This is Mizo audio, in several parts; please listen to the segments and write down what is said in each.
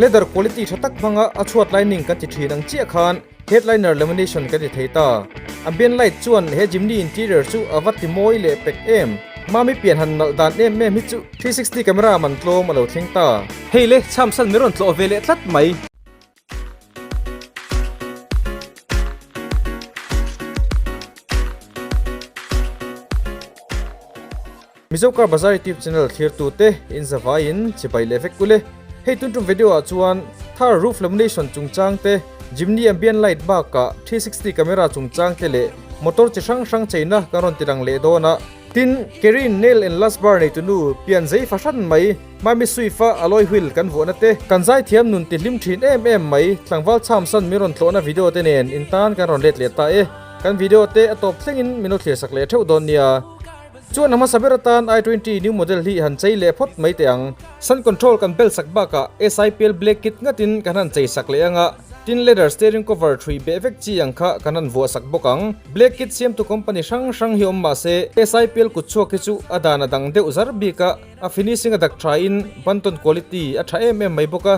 Leather quality tha tak hmanga a chhuat lining kan ti thin ang chiah khan headliner lamination kan ti thei ta. Ambient light chuan he Jimny interior chu a va ti mawi leh pek em. Mami pian han nalh dan em em hi chu 360 camera man tlawm a lo thleng ta. Hei le, chhamsan mi rawn tlawh ve leh tlat mai. Mizo Car Bazaar YouTube channel thlirtute in zavaiin chibai leh vek ule. Hei tun tum video ah chuan Thar roof lamination chungchang te, Jimny ambient light bakah 360 camera chungchang te leh motor chi hrang hrang cheina kan rawn ti lang leh dawn a. Tin, Kerin nail and lash bar neitunu pian zei fahran mai Mami Swift a alloy wheel kan vuahna te, kan zaithiam nun ti hlim thin em em mai tlangval chhamsan min rawn tlawhna video te nen in tan kan rawn let leh ta e. Kan video te a tawp thlengin min lo thlir sak leh theuh dawn nia. Chuan a hmasa ber atan i20 new model hi han chei leh phawt mai teh ang. Sun control kan bel sak bakah SIPL black kit ngatin kan han chei sak leh ang a, tin leather steering cover thui beh vek chi ang kha kan han vuah sak bawk ang. Black kit siamtu company hrang hrang hi awm mahse SIPL kutchhuak hi chu a dan a dang deuh zar bik a, a finishing a dak tha in bantawn quality a tha em em mai bawk a,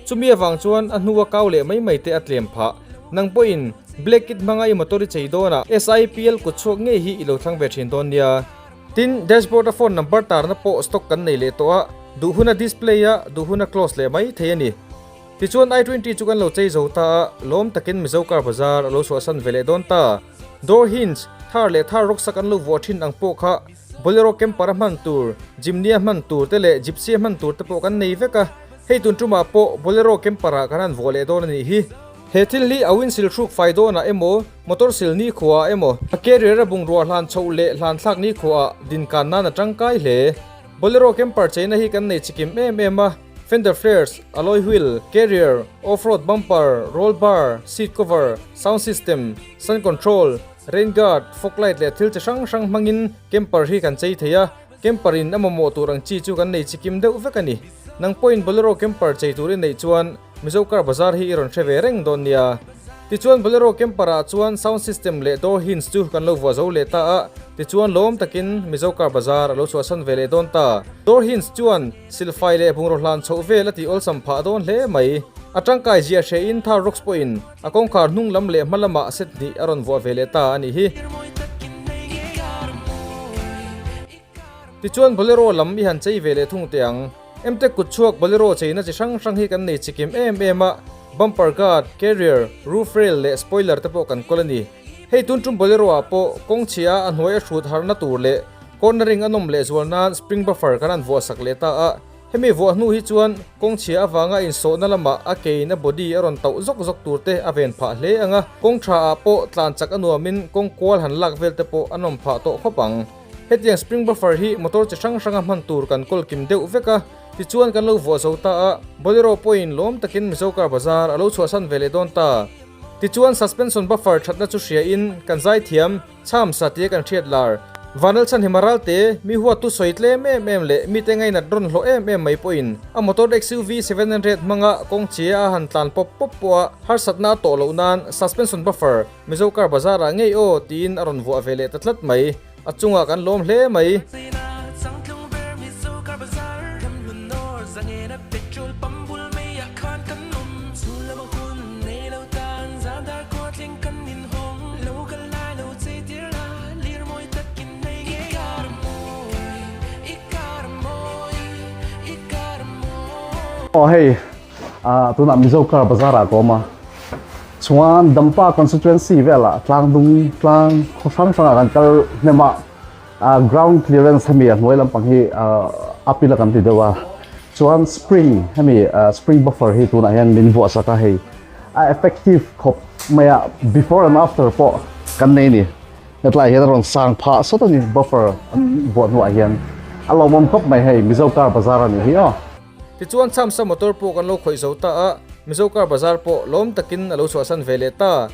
chumi avang chuan a hnua kau leh mai mai te a tlem phah. Nang pawhin Black kit hmanga i motor i chei dawnah SIPL kut chhuak ngei hi i lo thlang ve thin dawn nia. Tin, dashboard a phone number tarna pawh stock kan nei leh tawh a, duh huna display a, duh huna close leh mai thei a ni. Tichuan i20 chu kan lo chei zo ta a, lawm takin Mizo car bazar a lo chhuahsan ve leh dawn ta. Door hinge, thar leh thar rawksak an lo vuah thin ang pawh kha Bolero camper a hman tur, Jimny a hman tur te leh Gypsy a hman tur te pawh kan nei vek a, hei tun tumah pawh Bolero camper ah kan han vuah leh dawn a nih hi. He thil hi a windshield hruk fai dawnah emaw, motor sil ni khuaah emaw, a carrier a bungrua hlan chhoh leh hlan thlak ni khuaah din kan nan a tangkai hle. Bolero camper cheina hi kan nei chikim em em a, fender flares, alloy wheel, carrier, off-road bumper, roll bar, seat cover, sound system, sun control, Rain guard, fog light leh thil chi hrang hrang hmangin camper hi kan chei thei a, camper in a mamawh tur ang chi chu kan nei chikim deuh vek a ni. Nang pawhin Bolero camper chei tur i neih chuan Mizo car bazar hi i rawn hre ve reng dawn nia. Tichuan Bolero camper ah chuan sound system leh door hinge chu kan lo vuah zo leh ta a, tichuan lawm takin Mizo car bazar a lo chhuahsan ve leh dawn ta. Door hinge chuan Silfai leh bungraw hlan chhoh vel a tih awlsam phah dawn hle mai. A tangkai zia hrein Thar Rocks pawhin a kawngkhar hnung lam leh hma lamah set hnih a rawn vuah ve leh ta a nih hi. Tichuan Bolero lam i han chei ve leh thung teh ang. Mtech kutchhuak Bolero cheina chi hrang hrang hi kan nei chikim em em a, bumper guard, carrier, roof rail leh spoiler te pawh kan kawl a ni. Hei tun tum Bolero ah pawh kawng chhia a hnuai a hrut harhna tur leh cornering a nawm leh zual nan spring buffer kan han vuah sak leh ta a, hemi vuah hnu hi chuan kawng chhia avanga insawhna lamah a kein a body a rawn tauh zawk zawk tur te a ven phah hle ang a, kawng tha ah pawh tlan chak a nuamin kawng kual han lak vel te pawh a nawm phah tawh khawp ang. Hetiang spring buffer hi motor chi hrang hranga hman tur kan kawl kim deuh vek a, tichuan kan lo vuah zo ta a, Bolero pawhin lawm takin Mizo car bazar a lo chhuahsan ve leh dawn ta. Tichuan suspension buffer thatna chu hria in kan zaithiam, chham sa tia kan hriat lar. Vanlalchhan hi maral te, mi huattu sawi tlem em em leh mite ngainat rawn hlawh em em mai pawhin a motor XUV 700 hmanga kawng chhia a han tlan pawp pawp pawh a harsatna a tawh loh nan suspension buffer Mizo car bazar ah ngei aw tiin a rawn vuah ve leh ta tlat mai. A chungah kan lawm hle mai. Aw hei tunah Mizo car bazar ah ka awm a chuan Dampa constituency velah tlang dung tlang khaw hrang hrangah kan kal hnem a ground clearance hemi a hnuai lampang hi up ila kan ti deuh a chuan spring hemi spring buffer hi tunah hian min vuah sak a hei a effective khawp mai a before and after pawh kan nei a ni hetlai hian a rawn sang phah sawt a ni buffer an vuah hnuah hian a lawmawm khawp mai hei Mizo car bazar a nih hi aw. Tichuan Chhamsa motor pawh kan lo khawih zo ta a, Mizo car bazar pawh lawm takin a lo chhuahsan ve leh ta.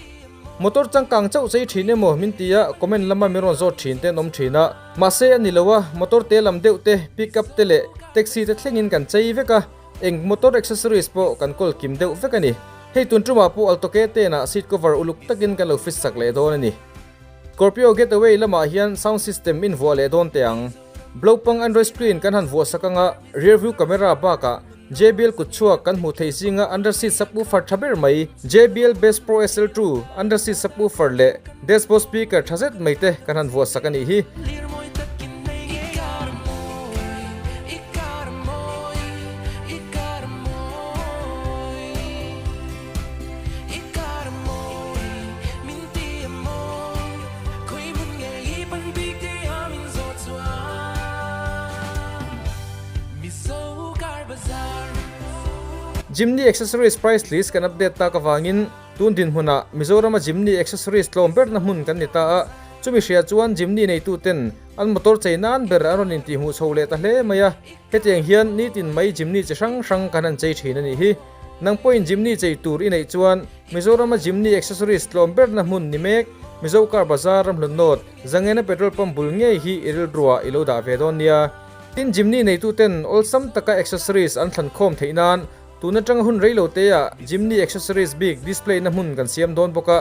Motor changkang chauh chei thin emaw min ti a, comment lama min rawn zawt thin te an awm thin a. Mahse a ni lo a, motor te lam deuh te, pick up te leh taxi te thlengin kan chei vek a, eng motor accessories pawh kan kawl kim deuh vek a ni. Hei tun tumah pawh Alto K10 ah seat cover uluk takin kan lo fit sak leh dawn a ni. Scorpio Getaway lamah hian sound system in vuah leh dawn teh ang. Blopang Android screen kan han vuah sak anga, rear view camera bakah. JBL kutchhuak kan hmuh theih zinga under seat subwoofer tha ber mai JBL Bass Pro SL2 under seat subwoofer leh dashboard speaker tha zet mai te kan han vuah sak a nih hi. Jimny Accessories price list kan update tak avangin tun dinhmunah Mizorama Jimny Accessories tlawm berna hmun kan ni ta a, chumi hria chuan Jimny neituten an motor chei nan ber an rawn intihhmuh chho leh ta hle mai a, hetiang hian nitin mai Jimny chi hrang hrang kan han chei thin a nih hi. Nang pawhin Jimny chei tur i neih chuan Mizorama Jimny Accessories tlawm berna hmun ni mek Mizo Car Bazar ramhlun North Zangena petrol pump bul ngei hi i rilruah i lo dah ve dawn nia. Tin Jimny neituten awlsam taka accessories an thlan khawm theih nan tun atanga hun rei lo teah Jimny accessories bik display na hmun kan siam dawn bawk a,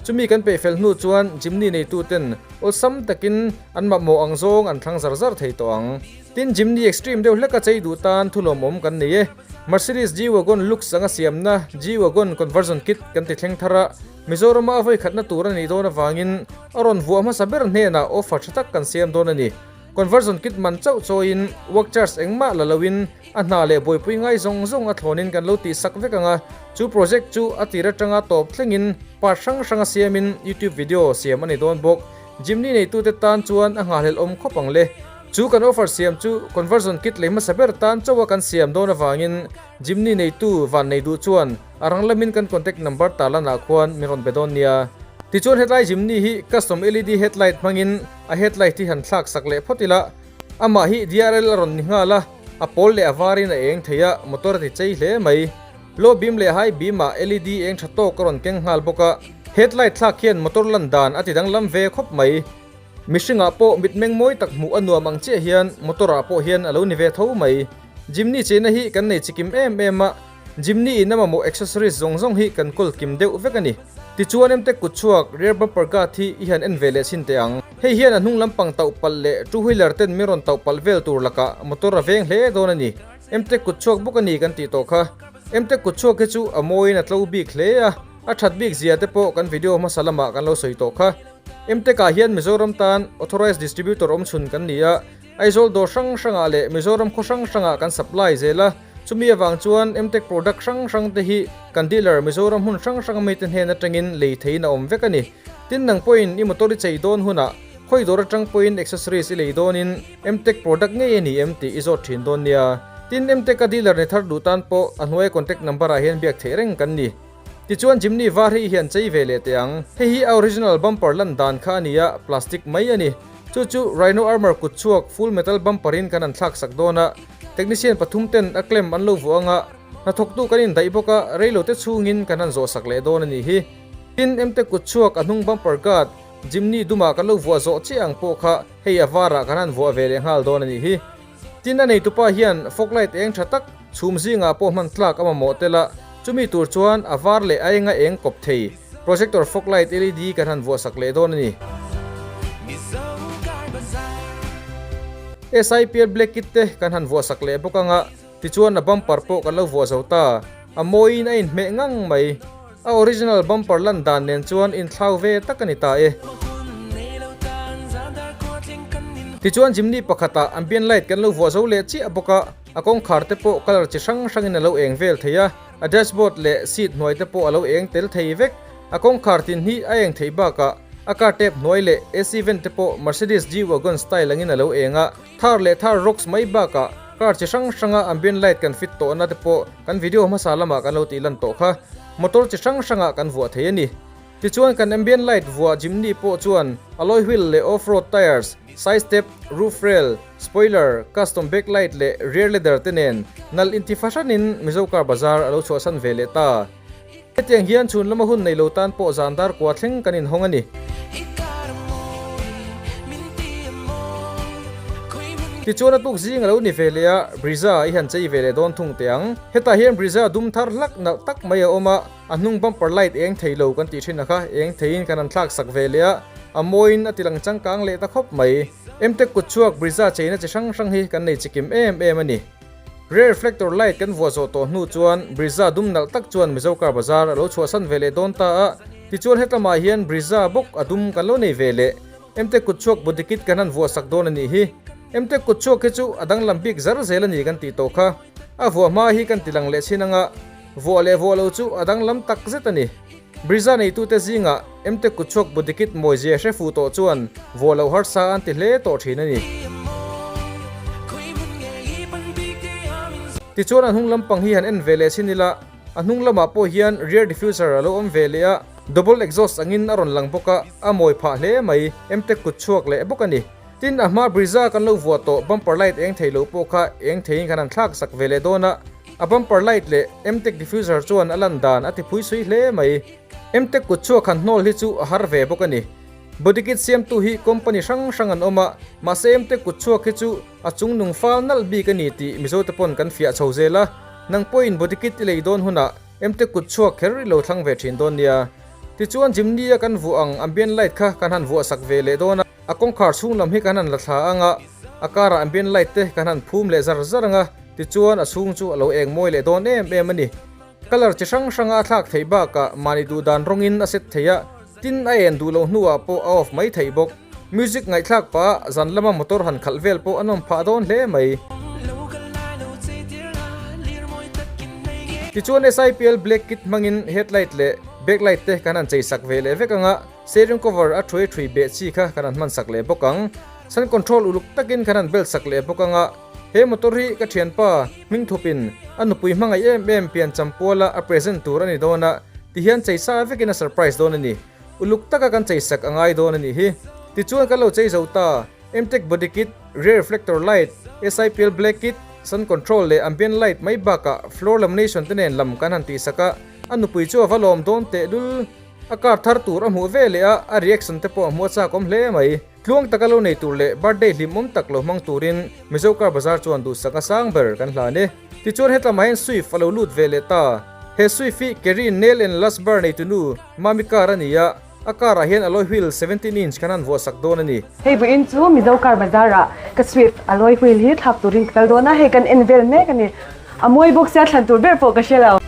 chumi kan peih fel hnu chuan Jimny neituten awlsam takin an mamawh ang zawng an thlang zar zar thei tawh ang. Tin Jimny Extreme deuh hleka chei duh tan thulawmawm kan nei e. Mercedes G-Wagon looks anga siamna G-Wagon conversion kit kan ti thleng thar a, Mizorama a vawikhatna tur a nih dawn avangin a rawn vuah hmasa ber hnenah offer tha tak kan siam dawn a ni. Conversion kit man chauh chawiin work charge engmah la loin a hna leh buaipui ngai zawng zawng a thlawnin kan lo tihsak vek ang a, chu project chu a tir atanga tawp thlengin part hrang hranga siamin YouTube video siam a ni dawn bawk. Jimny neitute tan chuan a nghahhlelh awm khawp ang le. Chu kan offer siam chu conversion kit lei hmasa ber tan chauha kan siam dawn avangin Jimny neitu van nei duh chuan a rang lamin kan contact number tarlanah khuan min rawn be dawn nia. Tichuan hetlai Jimny hi custom LED headlight hmangin a headlight hi han thlak sak leh phawt ila, amah hi DRL a rawn ni nghal a, a pawl leh a varin a eng thei a, motor a ti chei hle mai. Low beam leh high beam ah LED eng tha tawk a rawn keng nghal bawk a, headlight thlak hian motor lan dan a ti danglam ve khawp mai. Mihringah pawh mitmeng mawi tak hmuh a nuam ang chiah hian motor ah pawh hian a lo ni ve tho mai. Jimny cheina hi kan nei chikim em em a, Jimny in a mamawh accessories zawng zawng hi kan kawl kim deuh vek a ni. Tichuan Mtech kut chhuak rear bumper guard hi i han en ve leh chhin teh ang. Hei hian a hnung lampang tauh palh leh two wheeler ten min rawn tauh palh vel tur lakah motor a veng hle dawn a ni. Mtech kut chhuak bawk a ni kan tih tawh kha. Mtech kut chhuak hi chu a mawiin a tlo bik hle a, a that bik zia te pawh kan video hmasa lamah kan lo sawi tawh kha. Mtech ah hian Mizoram tan authorized distributor awmchhun kan ni a, Aizawl dawr hrang hrangah leh Mizoram khaw hrang hrangah kan supply zel a, chumi avang chuan Mtech product hrang hrang te hi kan dealer Mizoram hmun hrang hrang mite hnen atangin lei theiin a awm vek a ni. Tin nang pawhin i motor i chei dawn hunah khawi dawr atang pawhin accessories i lei dawnin Mtech product ngei a ni em tih i zawt thin dawn nia. Tin Mtech a dealer ni thar duh tan pawh a hnuaia contact number ah hian biak theih reng kan ni. Tichuan Jimny var hi hian chei ve leh teh ang. Hei hi a original bumper lan dan kha a ni a, plastic mai a ni. Chu chu Rhino Armor kut chhuak full metal bumper in kan han thlak sak dawn a, technician pathum ten a clamp an lo vuah ang a, hnathawktu kan indaih bawk a, reilo te chhungin kan han zawh sak leh dawn a nih hi. Tin, Mtech kut chhuak a hnung bumper guard Jimny dumah kan lo vuah zawh chiah ang pawh kha hei a varah kan han vuah ve leh nghal dawn a nih hi. Tin a neitupa hian fog light eng tha tak chhum zingah pawh hman tlak a mamawh tel a, chumi tur chuan a var leh a enga eng kawp thei projector fog light LED kan han vuahsak leh dawn a ni. SIPL black kit te kan han vuahsak leh bawk anga, tichuan a bumper pawh kan lo vuah zo ta, a mawiin a inhmeh ngang mai. A original bumper lan dan nen chuan inthlau ve tak a ni ta e. Tichuan Jimny pakhatah ambient light kan lo vuah zo leh chiah bawk a, a kawngkhar te pawh colour chi hrang hrangin a lo eng vel thei a, a dashboard leh seat hnuai te pawh a lo eng tel thei vek. A kawngkhar tin hi a eng theih bakah a car tap hnuai leh AC vent te pawh Mercedes G-Wagon style angin a lo eng a, Thar leh Thar Rocks mai bakah car chi hrang hranga ambient light kan fit tawhna te pawh kan video hmasa lamah kan lo tih lan tawh kha. Motor chi hrang hrangah kan vuah thei a ni. Tichuan kan ambient light vuah Jimny pawh chuan alloy wheel leh off-road tyres, side step, roof rail, spoiler, custom back light leh rear ladder te nen nalh inti fahranin Mizo Car Bazar a lo chhuahsan ve leh ta. Hetiang hian chhun lama hun nei lo tan pawh zan dar kua thleng kan inhawng a ni. Tichuan a tuk zing a lo ni ve leh a, Brezza i han chei ve leh dawn thung teh ang. Hetah hian Brezza dum thar hlak nalh tak mai a awm a, a hnung bumper light eng thei lo kan tih thin a kha, eng theiin kan han thlak sak ve leh a, a mawiin a tilang changkang leh ta khawp mai. Mtech kutchhuak Brezza cheina chi hrang hrang hi kan nei chikim em em a ni. Rear reflector light kan vuah zawh tawh hnu chuan Brezza dum nalh tak chuan Mizo car bazar a lo chhuahsan ve leh dawn ta a, tichuan hetlamah hian Brezza bawk a dum kan lo nei ve leh. Emte kutchhuak body kit kan han vuah sak dawn a nih hi. Emte kutchhuak hi chu a danglam bik zar zel a ni kan tih tawh kha. A vuah hma hi kan ti lang leh chin anga vuah leh vuah lo chu a danglam tak zet a ni. Brezza neitute zingah Emte kutchhuak body kit mawizia hre fuh tawh chuan vuah loh harsa an ti hle tawh thin a ni. Tichuan a hnung lampang hi han en ve leh chin ila a hnung lamah pawh hian rear diffuser a lo awm ve leh a, double exhaust angin a rawn lang bawk a, a mawi phah hle mai, Emte kutchhuak leh bawk a ni. Tin, a hma Brezza kan lo vuah tawh bumper light eng thei lo pawh kha eng theiin kan han thlak sak ve leh dawn a, a bumper light leh Emtec diffuser chuan a lan dan a ti phui sui hle mai. Emtec kutchhuak han hnawl hi chu a har ve bawk a ni. Body kit siamtu hi company hrang hrang an awm a, mahse Emtec kutchhuak hi chu a chung nung fal nalh bik a ni tih Mizote pawn kan fiah chho zel a, nang pawhin body kit i lei dawn hunah Emtec kutchhuak kher i lo thlang ve thin dawn nia. Tichuan Jimny-a kan vuah ang ambient light kha kan han vuah sak ve leh dawn a. A kawngkhar chhung lam hi kan han la thla ang a, a karah ambient light te kan han phum leh zar zar ang a, tichuan a chhung chu a lo eng mawi leh dawn em em a ni. Colour chi hrang hranga a thlak theih bakah mahni duh dan rawngin a set thei a, tin a en duh loh hnuah pawh a off mai theih bawk. Music ngaihthlak pah a zan lama motor han khalh vel pawh a nawm phah dawn hle mai. Tichuan SIPL black kit hmangin headlight leh backlight te kan han chei sak ve leh vek ang a, Steering cover a thui thui beh chi kha kan han hman sak leh bawk ang. Sun control uluk takin kan han belt sak leh bawk ang a. He motor hi ka thianpa hming thupin a nupui hmangaih em em pian champuala a present tur a ni dawn a, tihian chei sa vekin a surprise dawn a ni. Uluk taka kan chei sak a ngai dawn a nih hi. Tichuan kan lo chei zo ta. Mtech body kit, rear reflector light, SIPL black kit, sun control leh ambient light mai bakah floor lamination te nen lam kan han tihsak a, a nupui chu a va lawm dawn tehlul. A car thar tur a hmuh ve leh a, a reaction te pawh a hmuh a chak awm hle mai. Tluang taka lo nei tur leh birthday hlimawm tak lo hmang turin Mizo Car Bazaar chuan duhsak a sang ber kan hlan e. Tichuan hetlamah hian Swift a lo lut ve leh ta. He Swift hi Kerry Nail and Lash Bar neitunu Mami car a ni a, a car ah hian alloy wheel 17 inch kan han vuah sak dawn a ni. Hei vawiin chu Mizo Car Bazaar ah ka Swift alloy wheel hi thlak turin ka kal dawn a, hei kan en vel mek a ni. A mawi bawk sia thlan tur ber pawh ka hre lo.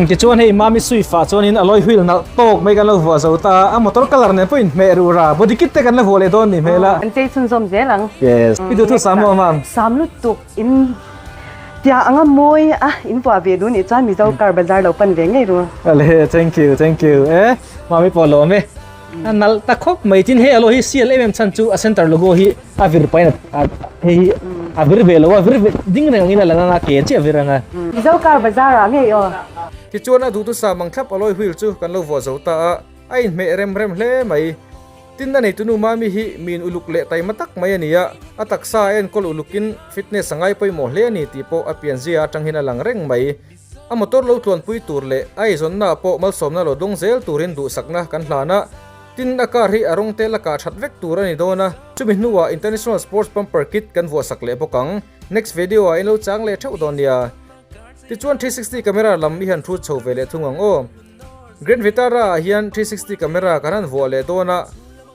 Tichuan hei Mami Swift ah chuanin alloy wheel nalh tawk mai kan lo vuah zo ta a, a motor colour nen pawh inhmeh ruh ra, body kit te kan la vuah leh dawn ni hmel a. An chei chhunzawm zel ang. Yes, i duh thu sam maw Mam? Sam lutuk in tia anga mawi a in vuah ve duh nih chuan Mizo car bazar lo pan ve ngei ru. Ale, thank you, thank you. E, Mami pawh lawm e. A nalh ta khawp mai tin hei alloy hi sial em em chhan chu a center logo hi a vir pahin a hei hi a vir ve lo a vir ve ding reng angin a lang anga ke chiah a vir anga. Mizo car bazar ah ngei aw. Tichuan a duhtusa mang thlap alloy wheel chu kan lo vuah zo ta a, a inhmeh rem rem hle mai. Tin a neitunu Mami hi miin uluk leh taima tak mai a ni a, a taksa a enkawl ulukin fitness a ngai pawimawh hle a ni tih pawh a pianzia atang hian a lang reng mai. A motor lo tluanpui tur leh a eizawnnaah pawh malsawmna lo dawng zel turin duhsakna kan hlan a, tin a car hi a rawng te la kah that vek tur a ni dawn a, chumi hnuah International Sports Bumper Kit kan vuahsak leh bawk ang. Next video ah in lo chang leh theuh dawn nia. Tichuan 360 camera lam i han hrut chho ve leh thung ang aw. Grand Vitara ah hian 360 camera kan han vuah leh dawn a,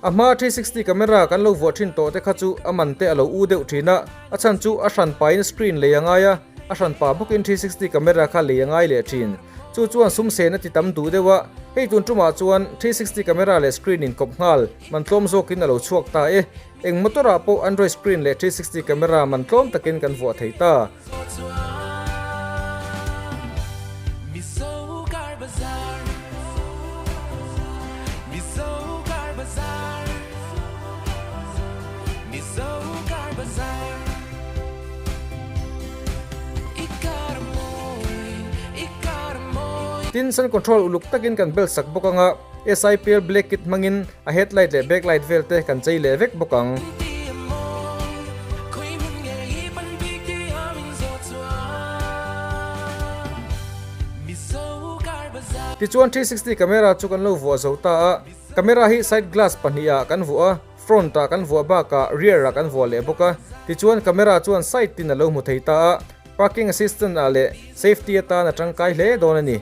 a hma 360 camera kan lo vuah thin tawh te kha chu a man te a lo u deuh thin a, a chhan chu a hran pain screen lei a ngai a, a hran pa bawkin 360 camera kha lei a ngai leh thin. Chu chuan sum sen a ti tam duh deuh a, hei tun tumah chuan 360 camera leh screen inkawp nghal man tlawm zawkin a lo chhuak ta e. Eng motor ah pawh Android screen leh 360 camera man tlawm takin kan vuah thei ta. Tin, sun control uluk takin kan bel sak bawk anga SIPL black kit hmangin a headlight leh backlight vel te kan chei leh vek bawk ang. Tichuan 360 camera chu kan lo vuah zo ta a, camera hi side glass pahnihah kan vuah a. Front ah kan vuah bakah rear ah kan vuah leh bawk a, tichuan camera chuan side tin a lo hmu thei ta a, parking assistant ah leh safety atan a tangkai hle dawn a ni.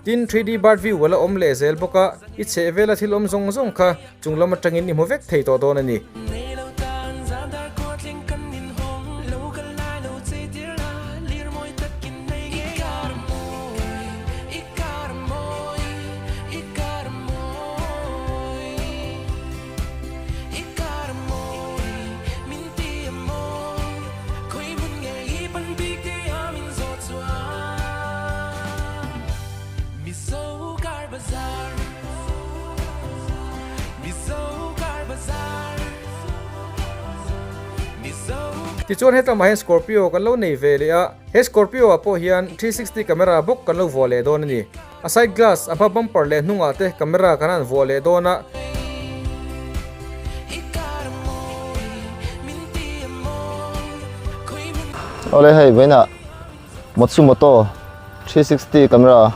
Tin, 3D bird view a la awm leh zel bawk a, i chheh vela thil awm zawng zawng kha chung lam atangin i hmu vek thei tawh dawn a ni. Tichuan hetlangah hian Scorpio kan lo nei ve leh a, he Scorpio ah pawh hian 360 camera bawk kan lo vuah leh dawn a ni. A side glass, a hma bumper leh hnungah te camera kan han vuah leh dawn a. Awle hei vawiinah Matsumoto 360 camera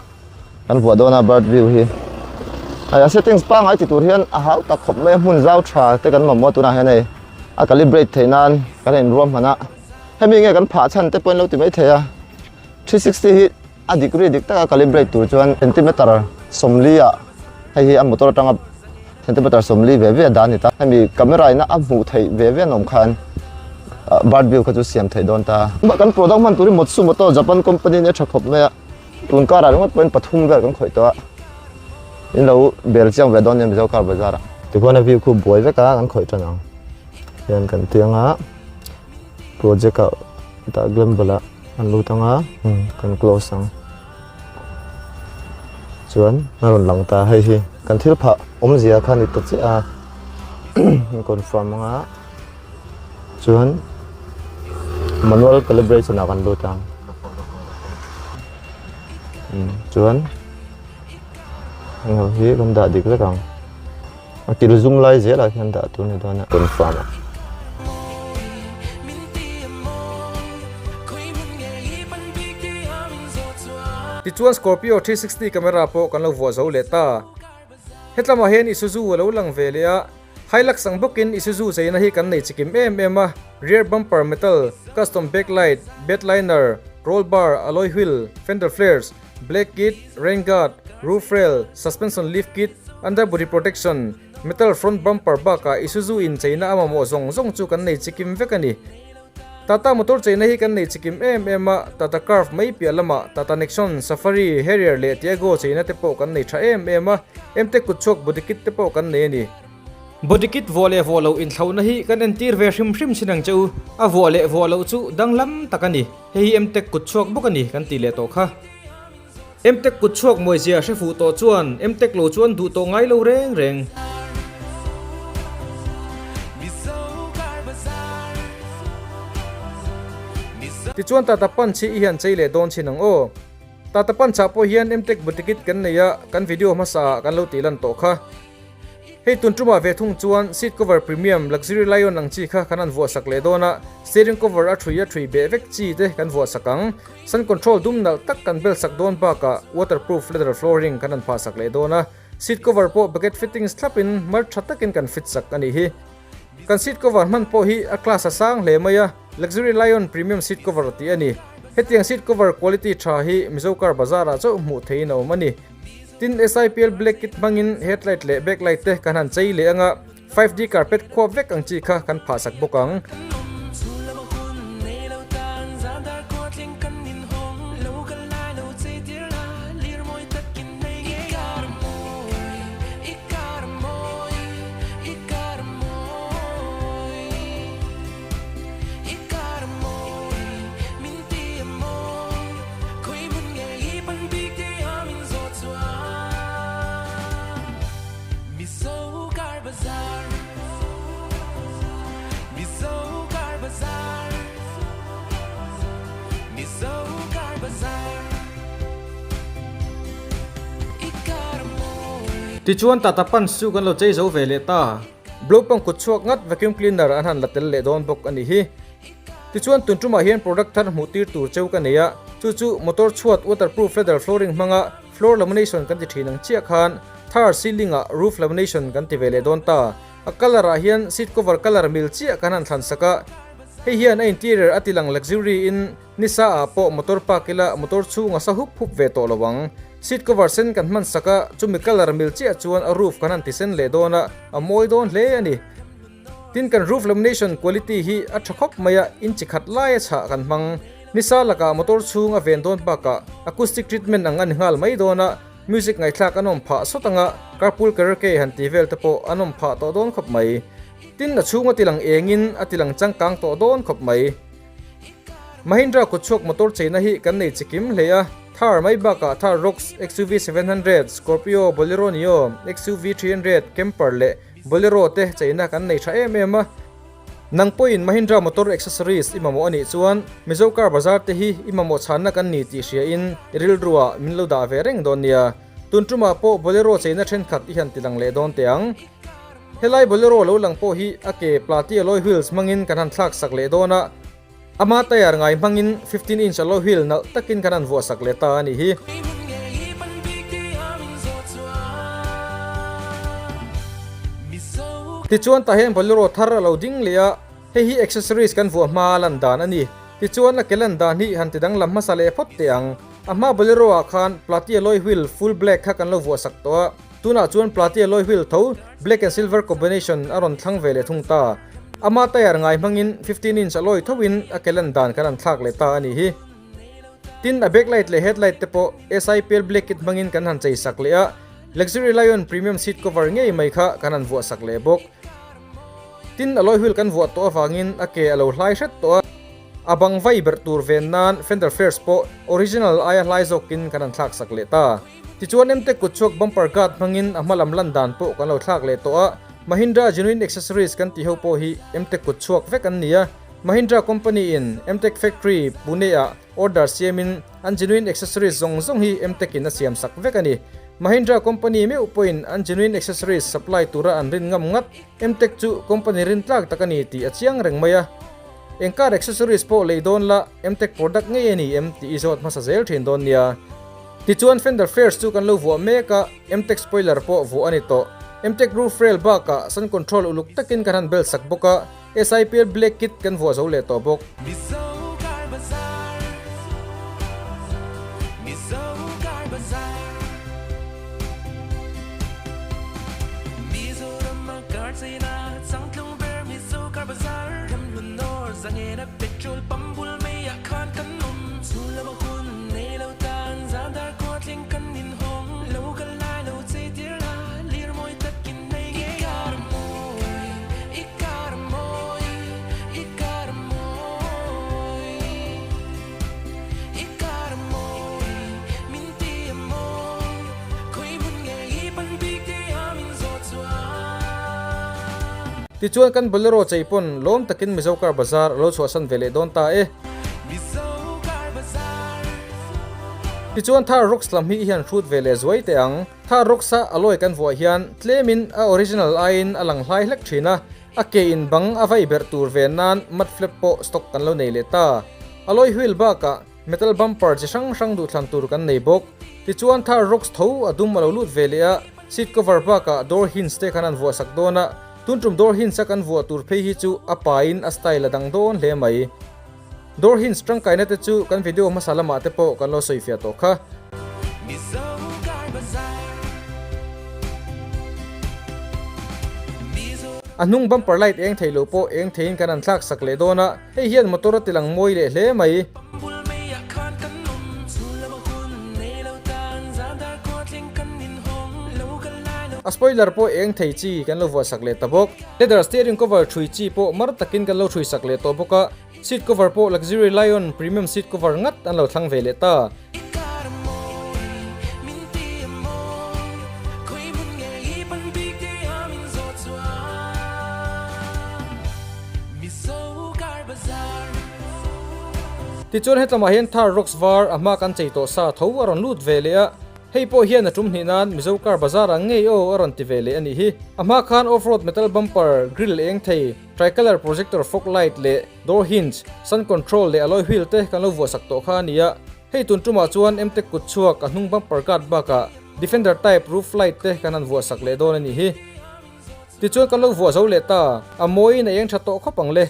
kan vuah dawn a bird view hi. Hei a settings pangngai ti tur hian a hau tak khawp mai a hmun zau tha te kan mamawh a tunah hian hei a calibrate theih nan kan inruam hman a. Hemi nge kan phah chhan te pawh in lo ti mai thei a. 360 hi A degree dik taka calibrate tur chuan centimeter 40 ah hei hi a motor atanga centimeter 40 ve ve a dan a ni ta. Hemi camera ina a hmuh theih ve ve an awm khan bird view kha chu siam theih dawn ta. Kan product hman turin Matsumoto Japan company in a tha khawp mai a, tun karah ringawt pawhin pathum vel kan khawih tawh a, in lo bel chiang ve dawn nia Mizo car bazar ah. Tikhuan a view khu buai vek a kan khawih tan ang hian kan tiang a project ah hetah Glenball ah. An lut ang a, kan close ang. Chuan a rawn lang ta hei hi kan thil phah awmzia kha ni ta chiah a confirm ang a chuan manual calibration ah kan lut ang chuan heng ho hi kan dah dik vek ang a kil zum lai zelah khian dah tur a ni dawn a confirm ah. Tichuan Scorpio 360 camera pawh kan lo vuah zo leh ta. Hetlamah hian Isuzu a lo lang ve leh a, Hilux ang bawkin Isuzu cheina hi kan nei chikim em em a, rear bumper metal, custom backlight, bed liner, roll bar, alloy wheel, fender flares, Black kit, rain guard, roof rail, suspension lift kit, under body protection, metal front bumper bakah Isuzu in cheina a mamawh zawng zawng chu kan nei chikim vek a ni. Tata motor cheina hi kan nei chikim em em a, Tata Curve mai piah lamah Tata Nexon, Safari, Harrier leh Tiago cheina te pawh kan nei tha em em a, Mtech kutchhuak body kit te pawh kan nei a ni. Body kit vuah leh vuah loh inthlauhna hi kan entir ve hrim hrim chin ang che u, a vuah leh vuah loh chu danglam tak a ni. Hei hi Mtech kutchhuak bawk a ni kan tih leh tawh kha. Mtech kutchhuak mawizia hre fuh tawh chuan Mtech lo chuan duh tawh ngai lo reng reng. Tichuan Tata Punch hi i hian chei leh dawn chin ang aw. Tata Punch ah pawh hian Mtech bu ticket kan nei a, kan video hmasa ah kan lo tih lan tawh kha. Hei tun tumah ve thung chuan seat cover premium luxury lion ang chi kha kan han vuah sak leh dawn a, steering cover a thui a thui beh vek chi te kan vuah sak ang. Sun control dum nalh tak kan bel sak dawn bakah waterproof leather flooring kan han phah sak leh dawn a, seat cover pawh bucket fittings thlapin mar tha takin kan fit sak a nih hi. Kan seat cover hman pawh hi a class a sang hle mai a, luxury lion premium seat cover tih a ni. Hetiang seat cover quality tha hi Mizo car bazar ah chauh hmuh theihin a awm a ni. Tin, SIPL black kit hmangin headlight leh backlight te kan han chei leh anga, 5D carpet khuap vek ang chi kha kan phah sak bawk ang. Tichuan Tata Punch chu kan lo chei zo ve leh ta. Blowpump kut chhuak ngat vacuum cleaner an han la tel leh dawn bawk a nih hi. Tichuan tun tumah hian product thar hmuh tir tur cheu ka nei a, chu chu motor chhuat waterproof leather flooring hmanga floor lamination kan ti thin ang chiah khan thar ceiling ah roof lamination kan ti ve leh dawn ta. A colour ah hian seat cover colour mil chiah kan han thlan sak a, hei hian a interior a ti lang luxury in nisa ah pawh motor park ila motor chhung a sa hup hup ve tawh lo ang. Seat cover sen kan hman sak a, chumi colour mil chiah chuan a roof kan han ti sen leh dawn a, a mawi dawn hle a ni. Tin kan roof lamination quality hi a tha khawp mai a, inchi khat laia chhah kan hmang. Nisa lakah motor chhung a ven dawn bakah acoustic treatment ang a ni nghal mai dawn a, Music ngaihthlak an awm phah sawt anga carpool karaoke han ti vel te pawh an awm phah tawh dawn khawp mai. Tin a chhung a tilang engin a tilang changkang tawh dawn khawp mai. Mahindra kutchhuak motor cheina hi kan nei chikim hle a, Thar mai bakah Thar Roxx, XUV 700, Scorpio, Bolero Neo, XUV 300, Camper leh Bolero te cheina kan nei tha em em a. Nang pawhin Mahindra motor accessories i mamawh a nih chuan Mizo Car Bazaar te hi i mamawh chhanna kan ni tih hriain i rilruah min lo dah ve reng dawn nia. Tun tumah pawh Bolero cheina thenkhat i han ti lang leh dawn teh ang. Helai Bolero lo lang pawh hi a ke Plati alloy wheels hmangin kan han thlak sak leh dawn a, ama tyre ngai hmangin 15 inch alloy wheel nalh takin kan han vuah sak leh ta a nih hi. Tichuan tah hian Bolero thar a lo ding leh a, hei hi accessories kan vuah hma a lan dan a ni. Tichuan a ke lan dan hi han ti danglam hmasa leh phawt teh ang. A hma Bolero ah khan Plati alloy wheel full black kha kan lo vuah sak tawh a, tunah chuan Plati alloy wheel tho black and silver combination a rawn thlang ve leh thung ta. Ama tyre ngai hmangin 15 inch alloy tho in a ke lan dan kan han thlak leh ta a nih hi. Tin a backlight leh headlight te pawh SIPL black kit hmangin kan han chei sak leh a, Luxury Lion premium seat cover ngei mai kha kan han vuah sak leh bawk. Tin alloy wheel kan vuah tawh avangin a ke a lo hlai hret tawh a, a bang vai berh tur ven nan fender flares pawh original aia hlai zawkin kan han thlak sak leh ta. Tichuan Mtech kutchhuak bumper guard hmangin a hma lam lan dan pawh kan lo thlak leh tawh a, Mahindra genuine accessories kan tih ho pawh hi Mtech kutchhuak vek an ni a, Mahindra company in Mtech factory Pune ah order siamin an genuine accessories zawng zawng hi Mtech in a siam sak vek a ni. Mahindra company meuh pawhin an genuine accessories supply tura an rin ngam ngat. Mtech chu company rin tlak tak a ni tih a chiang reng mai a. Eng car accessories pawh lei dawn la Mtech product ngei a ni em tih i zawt hmasa zel thin dawn nia. Tichuan fender fares chu kan lo vuah mek a, Mtech spoiler pawh vuah a ni tawh. Mtech roof rail bakah sun control uluk takin kan han bel sak bawk a. SIPL Black Kit kan vuah zo leh tawh bawk. Tichuan kan Bolero chei pawn lawm takin Mizo Car Bazar a lo chhuahsan ve leh dawn ta e. Tichuan Thar Rocks lam hi i hian hrut ve leh zuai teh ang. Thar Rocks a alloy kan vuah hian tlemin a original aiin a lang hlai hlek thin a. A ke in bang a vai berh tur ve nan mud flap pawh stock kan lo nei leh ta. Alloy wheel bakah metal bumper chi hrang hrang duhthlan tur kan nei bawk. Tichuan Thar Rocks tho a dum a lo lut ve leh a, seat cover bakah door hinge te khan an vuah sak dawn a, tun tum door hinge a kan vuah tur phei hi chu a pain a style a dang dawn hle mai. Door hinge tangkaina te chu kan video hmasa lamah te pawh kan lo sawifiah tawh kha. A hnung bumper light eng thei lo pawh eng theiin kan han thlak sak leh dawn a, hei hian motor a ti lang mawi leh hle mai. A spoiler pawh eng thei chi kan lo vuah sak leh ta bawk. Leather steering cover thui chi pawh mar takin kan lo thui sak leh tawh bawk a. Seat cover pawh Luxury Lion premium seat cover ngat an lo thlang ve leh ta. Tichuan hetlamah hian Thar Rocks var a hma kan chei tawh sa tho a rawn lut ve leh a. Hei pawh hian a tum hnih nan Mizo car bazar ang ngei aw a rawn ti ve leh a nih hi. A hma khan off-road metal bumper grill eng thei. Tricolour projector fog light leh door hinge, sun control leh alloy wheel te kan lo vuah sak tawh kha a ni a. Hei tun tumah chuan Mtech kut chhuak a hnung bumper guard bakah defender type roof light te kan han vuah sak leh dawn a nih hi. Tichuan kan lo vuah zo leh ta, a mawiin a eng tha tawh khawp ang le.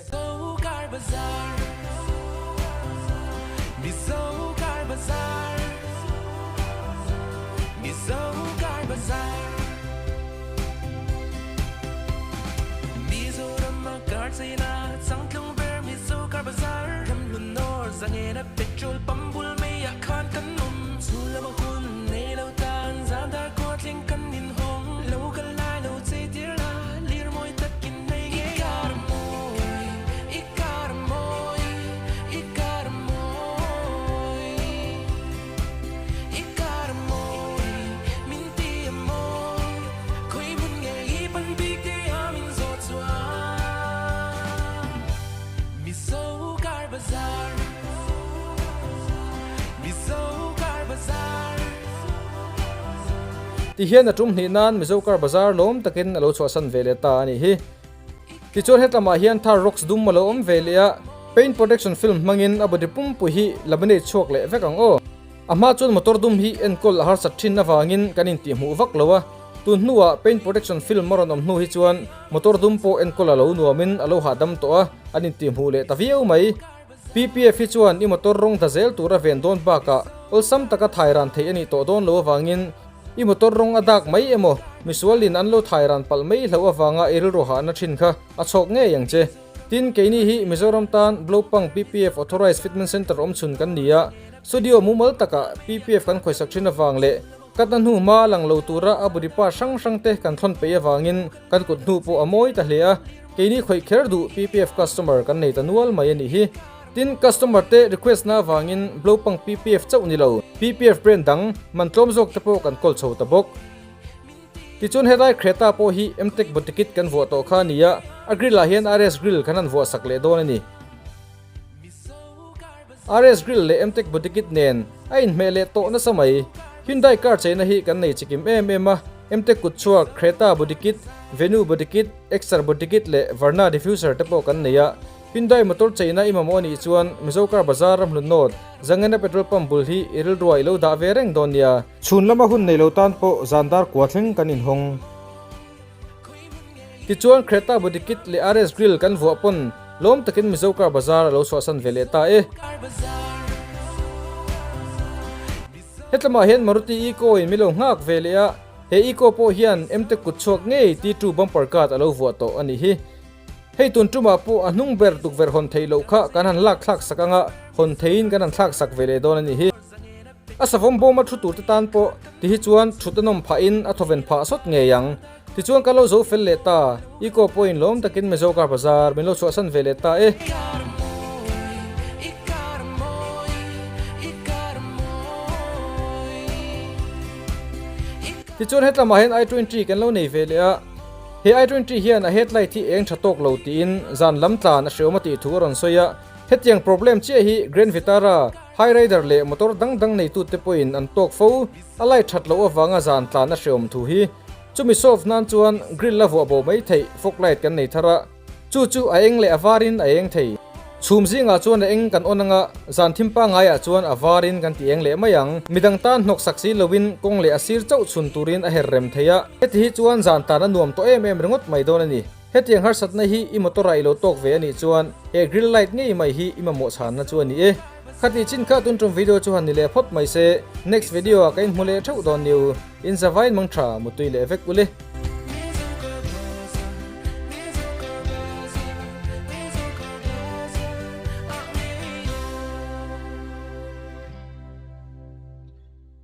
Ti hian a tum hnih nan Mizo Car Bazar lawm takin a lo chhuahsan ve leh ta a nih hi. Tichuan hetlamah hian Thar Rocks dum a lo awm ve leh a, paint protection film hmangin a body pumpui hi laminate chhuak leh vek ang aw. A hma chuan motor dum hi enkawl a harsat thin avangin kan intihhmuh vak lo a, tun hnuah paint protection film a rawn awm hnu hi chuan motor dum pawh enkawl a lo nuamin a lo hahdam tawh a, an intihhmuh leh ta viau mai. PPF hi chuan i motor rawng da zel tura ven dawn bakah awlsam taka thai ran theih a nih tawh dawn lo avangin i motor rawng a dak mai emaw misualin an lo thai ran palh mai hlauh avanga i rilru hahna thin kha a chhawk ngei ang che. Tin, keini hi Mizoram tan Blopang PPF Authorised Fitment Centre awmchhun kan ni a, Studio mumal takah PPF kan khawisak thin avang leh ka ta hnu hma lang lo tura a body part hrang hrang te kan thawn peih avangin kan kut hnu pawh a mawi ta hle a, keini khawih kher duh PPF customer kan nei ta nual mai a nih hi. Tin, customer te request na avangin Blopang PPF chauh ni lo, PPF brand dang man tlawm zawk te pawh kan kawl chho ta bawk. Tichuan helai Creta pawh hi Mtech body kit kan vuah tawh kha a ni a, a grill ah hian RS grill kan han vuah sak leh dawn a ni. RS Grill leh Mtech Body Kit nen a inhmeh leh tawh nasa mai. Hyundai car cheina hi kan nei chikim em em a, Mtech kut chhuak Creta Body Kit, Venue Body Kit, Exter Body Kit leh Verna Diffuser te pawh kan nei a. Hyundai motor cheina i mamawh anih chuan Mizo Car Bazar ramhlun North, Zangena Petrol Pump bul hi i rilruah i lo dah ve reng dawn nia. Chhun lama hun nei lo tan pawh zan dar kua thleng kan inhawng. Tichuan Creta body kit leh RS grill kan vuah pawn lawm takin Mizo car bazar a lo chhuahsan ve leh ta e. Hetlamah hian Maruti Eco in min lo nghak ve leh a, he Eco pawh hian Mtech kut chhuak ngei T2 bumper guard a lo vuah tawh a nih hi. Hei tun tumah pawh a hnung ber tukverh hawn theih loh kha kan han lak thlak sak anga hawn theiin kan han thlak sak ve leh dawn a nih hi. A savawm bawma thu turte tan pawh ti hi chuan thut a nawm phahin a thawven phah sawt ngei ang. Tichuan ka lo zo fel leh ta, Eco pawhin lawm takin Mizo Car Bazar min lo chhuahsan ve leh ta e. Tichuan hetlamah hian i20 kan lo nei ve leh a, he i20 hian a headlight hi eng tha tawk lo tiin zan lam tlan a hreawm a tih thu a rawn sawi a, hetiang problem chiah hi Grand Vitara, Hyryder leh motor dang dang neitute pawhin an tawk fo, a light that loh avanga zan tlan a hreawm thu hi. Chumi solve nan chuan grill a vuah bo mai theih fog light kan nei thar a, chu chu a eng leh a varin a eng thei. Chhum zingah chuan a eng kan on anga, zan thim pangaiah chuan a varin kan ti eng leh mai ang. Midang tan hnawk sak si loin kawng leh a sir chauh chhun turin a her rem thei a, heti hi chuan zan tan a nuam tawh em em ringawt mai dawn a ni. Hetiang harsatna hi i motor ah i lo tawk ve a nih chuan he grill light ngei mai hi i mamawh chhanna chu a ni e. Khatih chin kha tun tum video chu han ni leh phawt mai se, next video ah ka inhmu leh theuh dawn niu. In zavain mang tha mutui leh vek ule.